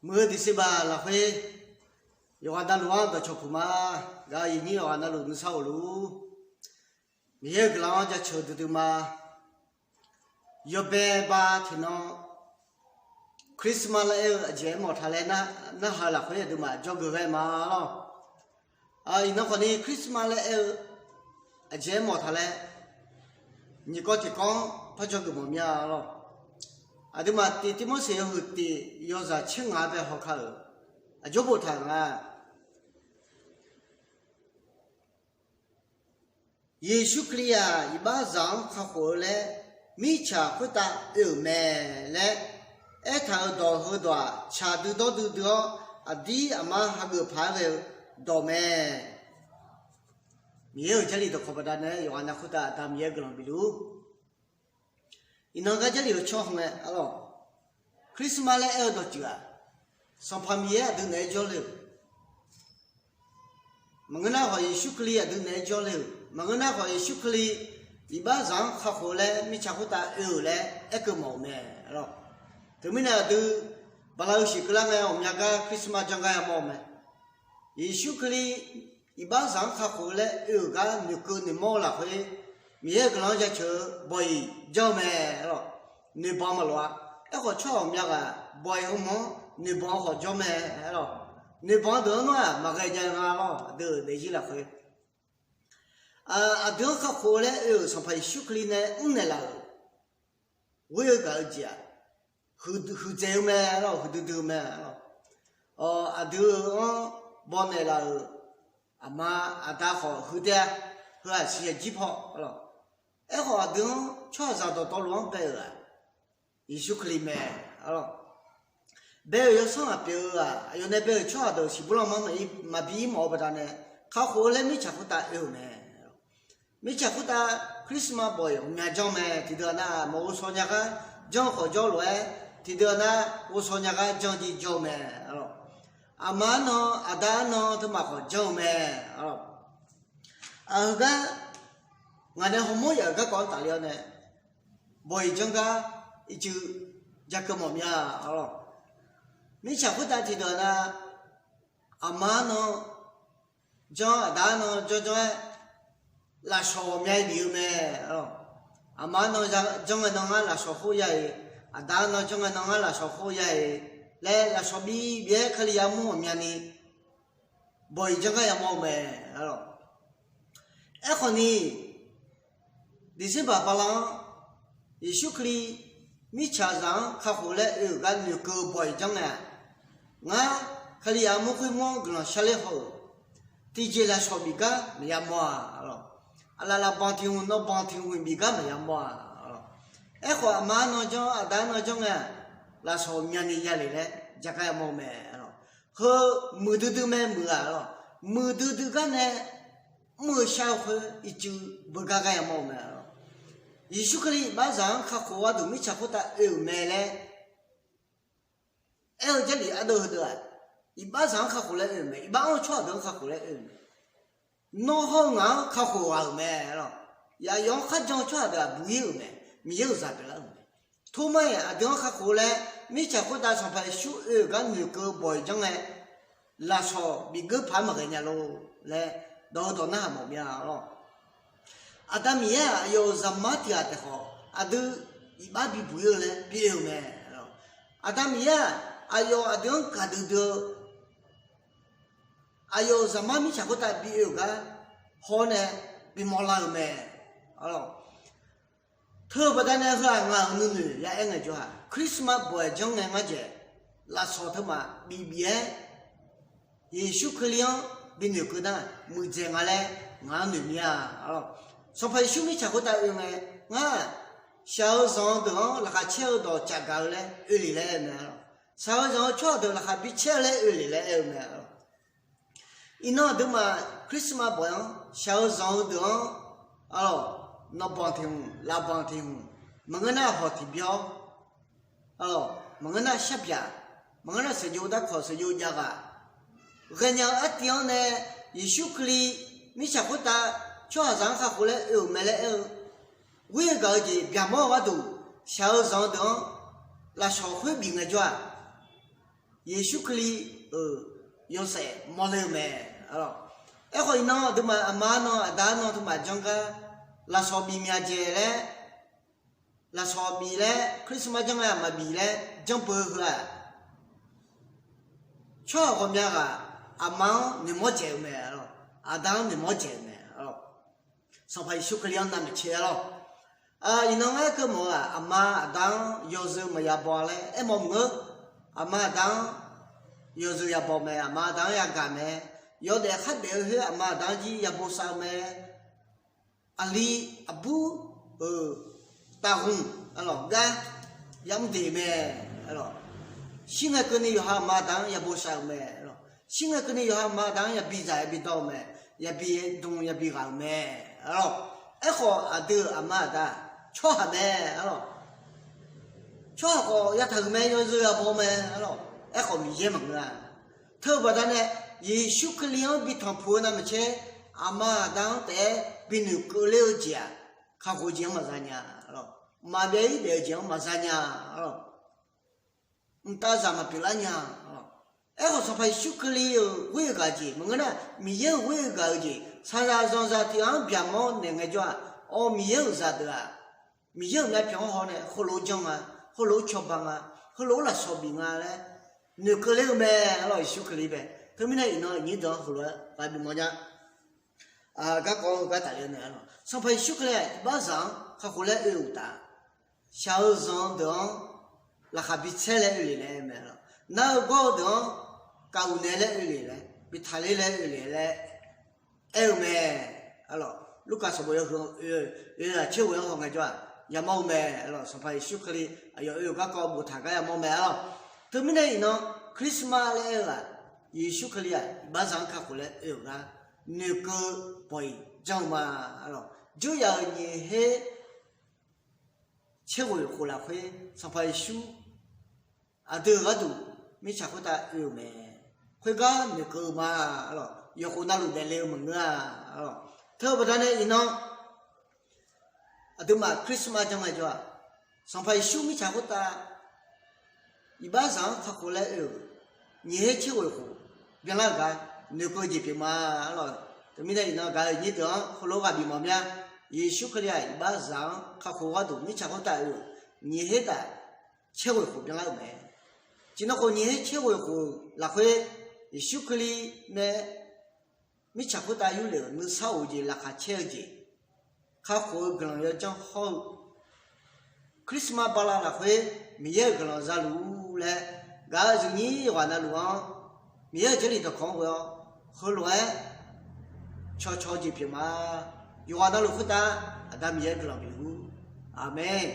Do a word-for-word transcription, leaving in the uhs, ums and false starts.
Muiq-eu December lafkhoer yawqghaq navluf-anr dawqcawq puq ma. Gaq-eu yiqnyir yawqghaq navluf nuisar of luf-ur. Miqyaer-euq guiqlanq-anr jaceuq duidui ma. Yawbae ba tiqnan Christmas laer aer-eu aqjeq aermawf taq laer narhaq-eu lafkhoer aqduimaf jawrgeuf ghae ma lawr. Iqnan khawfni Christmas laer aer-eu aqjeq aermawf taq laer nyiq kawv tiq kawv-anr par jawrgeuf mawf mir-a lawr. Aqduimaf tiq Tirmorseq yawhuiq tiq yawzaq tser ngaq-anr bae hawkar-euq aqjox boftaq nga. Yeqsur Kali-aq, iqbaxzaq-anr kakhof-eu laer mirtsaq khoertav oe-euq mae laer aertaq-euq dawq heudawq-aq, tsaq duidawr duidui-awr aqdir aqmar hageuf paq-aer ghae-eu dawq mae. Miqyaer-euq Jarlif dawqkawq baqdanae yawqghaq nav khoertav Aqda Miqyaer guiqlanq bifluf-ur. Iqnan gar Jarlif-eu tsawrhaq-aer arlawq, Christmas laer aer-eu dawqtsuif-aq, Sanqpaq Miqyaer aqdui naeq-aer jawrle-euq, maqngeur nar khawf Yeqsur Kali aqdui naeq-aer jawrle-euq, maqngeur nar khawf Yeqsur Kali iqbaxzaq-anr kakhof laer mirtsaq khoertav oe-euq laer aerkeuv mawf-euq mae arlawq. Teumirnae aqdui baqla-eu siqkeuv lar ngae ghawqmya gar Christmas janr gar yamawr-eu mae. Yeqsur Kali iqbaxzaq-anr kakhof-eu laer oe-euq gar noeqkeuv noeqmawr-eu lafkhoer, Miqyaer-euq guiqlanq-anr jaceuq-eu bawq-iq janr-eu mae arlawq. Noeqbanq maqlof-a. Aerkhawf tsawrhaq ghawqmya ghaq bawq-iq hmq-anr noeqbanq khawf janr mae arlawq. Noeqbanq deuq-anr nar-aq maqghae jav nga lawr, aqdui-euq daefzir lafkhoer. Aqdui-anr kakhof-eu laer oe-euq Sanqpaq Yeqsur Kali nae mrnaeq laf-euq ghoer-eu gaq-eu jeq-aq, huiqdzaeq-eu mae lawr, huiqdui dui-eu mae lawr. Aqdui-anr bawnaeq laf-euq aqma aqda khawf huiqdzaeq-a, heu-aq siqyaeq jir paw lawr. Aerkhawf aqdui-anr tsawrhaqzaq dawqtawvluf-anr bae-euq-aq, Yeqsur Kali mae lawr. Bae-euq yawsanr ghaq pyeuf-eu-aq, aqyawf nae bae-euq tsawrhaq deuq siqbur lanma-anr maqbir mawf-eu baqdanae, kakhof-eu laer mirtsaq khoertav oe-euq mae. Mirtsaq khoertav Christmas bawq-iq ghawqmya janr mae. Tiqdeuq-aq nar, maqghovshaw nya gar janr-eu khawf jawr lof-aer, tiqdeuq-aq nar ghovshaw nya gar janr jir jawr-eu mae. Aqma arnan aqda arnan teumaf khawf janr-eu mae. Heugar ngaq nae hawmawr yaf-euq garkawv-anr tafler-awr nae, bawq-iq janr gar ircuf jakeuv mawf mir-a lawr. Mirtsaq khoertav tiqdeuq-aq nar, aqma arnan janr aqda arnan janr janr-aer lafshawq ghawqmya bif-eu mae. Aqma arnan janr ngae nan ngar lafshawq khoer ya-iq, aqda arnan janr ngae nan ngar lafshawq khoer ya-iq laer lafshawq bi bif-aer Kali yamawr ghawqmyani bawq-iq janr gar yamawr-eu mae. Aerkhawfni, December bala-anr Yeqsur Kali mirtsaqzaq-anr kakhof laer oe-euq gar noeqkeuv-eu bawq-iq janr ngae-aq, ngar Kalizaq mawr khoer mawr-anr guiqlanq sharler haw-euq tiqjeq lafshawq bif gar maqya mawr-a lawr. Aqlaf lafbanq tiq hmq nawbanq tiq hmq bif gar maqya mawr-a lawr. Aerkhawf aqma arnan janr aqda arnan janr ngae-aq, lafshawq myavni yale laer jagar yamawr-eu mae lawr. Heu muiqdui dui mae muiq-aq lawr. Muiqdui dui gar nae mr-eu shar-eu khoer ircuf beugar gar yamawr-eu mae lawr. Yeqsur Kali iqbaxzaq-anr kakhof gharduq mirtsaq khoertav oe-euq mae laer aer-eu Jarlif ardeuv heudeuq-aq, iqbaxzaq-anr kakhof laer oe-euq mae. Iqbax-anr tsawrhaq deuq-anr kakhof laer oe-euq mae. Nawr hawr-eu ngaq-anr kakhof ghaq-euq mae lawr. Yaqyawf-anr kharjan-eu tsawrhaq deuq-aq buq-ir-euq mae. Miqyaer-euq zaq pyeuflar-euq mae. Tormar-iq aqdui-anr kakhof laer mirtsaq khoertav Sanqpaq Yeqsur oe-euq gar noeqkeuv-eu bawq-iq janr ngae, lafshawq bif geur paq-aer maqghae nya lor laer dawq-eu dawq narhaq mawf mir-a lawr. Aqda Miqyaer-aq aqyawf-euq zaqmar tiq ghaq taef khawf aqdui iqbax bibuq-ir-eu laer bi oe-euq mae. Aqda Miqyaer-aq aqyawf aqdui-anr gaqdui dui-eu aqyawf-euq zaqmar mirtsaq khoertav bi oe-euq gar hawr nae bimawr lar-euq mae. Teu-eu baqdanae heu-aq ngaq-euq nuinoeq ya aer ngaejawr-aq, Christmas bawq-iq janr ngae ngar dzaeq lafshawq teumaf bif bif-aer Yeqsur Kali-anr binoeqkeuv nar muiqdzaeq nga laer ngaq-anr noeq mir-a lawr. Sanqpaq Yeqsur mirtsaq khoertav oe ngae, ngar-aq shaq-eu zanq-eu deuq-anr laqkhaq caer-eu dawq caf gaq-eu laer oe le laer aer-eu mae lawr. Shaq-eu zanq-eu tsawrhaq deuq laqkhaq bi caer-eu laer oe le laer aer-eu mae lawr. Iqnan aqduimaf Christmas bawq-anr shaq-eu zanq-eu deuq-anr, arlawq, nawbanq tiq hmq, lafbanq tiq hmq, maqngeur nar hawq tiq byawr, arlawq, maqngeur nar sharbyaq, maqngeur nar sheuqjov darkawq sheuqjov jav ghaq, ghaenya-eu artiv-anr nae Yeqsur Kali mirtsaq khoertav tsawrhaqzaq-anr kakhof laer oe-euq mae laer aer-eu, ghoer-eu gaq-eu jeq byaqmawr-eu gharduq shaq-eu zanq-eu deuq-anr lafshawq khoer bif ngaejawr-aq, Yeqsur Kali-euq yawshaef mawrle-eu mae. Aerkhawf, iqnan aqduimaf aqma nan aqda nan teumaf janr gar, lafsawq bif myav dzaeq laer, lafsawq bif laer, Christmas janr ngae aqma bif laer janr beu heu-aq, tsawrhaq ghawqmya ghaq aqma-anr noeqmawr dzaeq-eu mae. Aqda-anr noeqmawr dzaeq-eu mae. Sanqpaq Yeqsur Kali-anr navmaqtser-a lawr. Iqnan ngar keuvmawf-eu-aq, aqma aqda-anr yawzeu maqya baw laer aermawf maqngeur. Aqma aqda-anr yawzeu yabaw mae, aqma aqda-anr yagaq mae. Yawdaef khardaef-eu khoer aqma aqda-anr jir yabosav-eu mae. Aqli aqbur-euq taqhmq gar yamr deq mae. Shir ngae keuvni yawqha aqma aqda-anr yabosav-euq mae. Shir ngae keuvni yawqha aqma aqda-anr yabi dzaq yabi dawr-eu mae. Yabi dm yabi ghaq-euq mae. Aerkhawf, aqdui-euq aqma aqda tsawrhaq mae. Tsawrhaq khawf yataq-euq mae, yawzeu yabaw mae. Aerkhawf, Miqyaer maqngeur-a. Teu-eu baqdanae, Yeqsur Kali-anr bi tanqpuq-eu navmaqtser, aqma aqda-anr taef-aer bi noeqkeuv ler-eu jeq-aq, kakhof-eu jeq-anr maqza nya. Maqbyav-ir daef-eu jeq-anr maqza nya. Mqtav zaq maqpyeuf lar nya. Aerkhawf, Sanqpaq Yeqsur Kali-euq ghoer-eu ghaq jeq maqngeur nar, Miqyaer-euq ghoer-eu ghaq-eu jeq, shaqzaq zanqzaq tiq ghaq-anr byaqmawr naeq ngaejawr-aq, awq, Miqyaer-euq zaqdeuq-aq, Miqyaer-euq myavpyawq-anr haw nae heulof-aer janr nga, heulof-aer cawba nga, heulof-aer lafsawq bif nga laer noeqkeuv ler-eu mae. Aerlawq, Yeqsur Kali bae. Teumirnae iqnan aqnyir deuq-anr heulof-aer ghaq bif mawr nya. Garkawv-eu gar tafler nae, Sanqpaq Yeqsur Kali-aq, iqbaxzaq-anr kakhof laer oe-euq uqtaf, shaq-eu zanq-eu deuq-anr laqkhaq bi tsaer laer oe le laer aer-eu mae. Nar-eu gawr-eu deuq-anr kavluf naeq laer oe le laer, bi taqler laer oe le laer aer-eu mae. Aerlawq, Lurkaf sanqbof yawhuiq oe-eu aqtser ghoe-anr haw ngaejawr-aq, yamawr-eu mae. Aerlawq, Sanqpaq Yeqsur Kali aqyawf oe-euq garkawv boftaq gar yamawr mae. Aerlawq, teumirnae iqnan Christmas laer aer-eu-aq, Yeqsur Kali-aq iqbaxzaq-anr kakhof laer oe-euq gar noeqkeuv bawq-iq janr-eu ma. Aerlawq, jawryaf-euq nyiq her tser ghoeq khof lafkhoer Sanqpaq Yeqsur aqdui-euq gharduq mirtsaq khoertav oe-euq mae. Khoergar noeqkeuv-eu ma. Aerlawq, yawqkhof navluf daefle-eu maqngeur-a. Aerlawq, teu-eu baqdanae iqnan aqduimaf Christmas janr ngaejawr-aq, Sanqpaq Yeqsur mirtsaq khoertav iqbaxzaq-anr kakhof laer oe-euq nyiq her tser ghoeq khof byanlar-euq gar noeqkeuv jeq pyeuf ma. Aerlawq, teumirnae iqnan gaq-euq nyir deuq-anr heulof-aer ghaq bif mawr mya. Yeqsur Kali-aq iqbaxzaq-anr kakhof gharduq mirtsaq khoertav oe-euq nyiq her taf tser ghoeq khof byanlar-euq mae. Tiqnan khof nyiq her tser ghoeq khof lafkhoer Yeqsur Kali nae mirtsaq khoertav yurlef-euq nuisar of-eu jeq, laqkhaq caer-eu jeq, kakhof-eu guiqlanq yawjanr hawr-eu Christmas bala lafkhoer Miqyaer-euq guiqlanq zaluf-ur laer, gaq-euq zifnyir yawqghaq navluf-anr Miqyaer-euq Jarlif dawqkawq-anr ghoe-awr heulof-aer cawqcawq-eu jeq pyeuf ma. Yawqghaq navluf khoertav Aqda Miqyaer guiqlanq bif luf-ur. Aqmeq.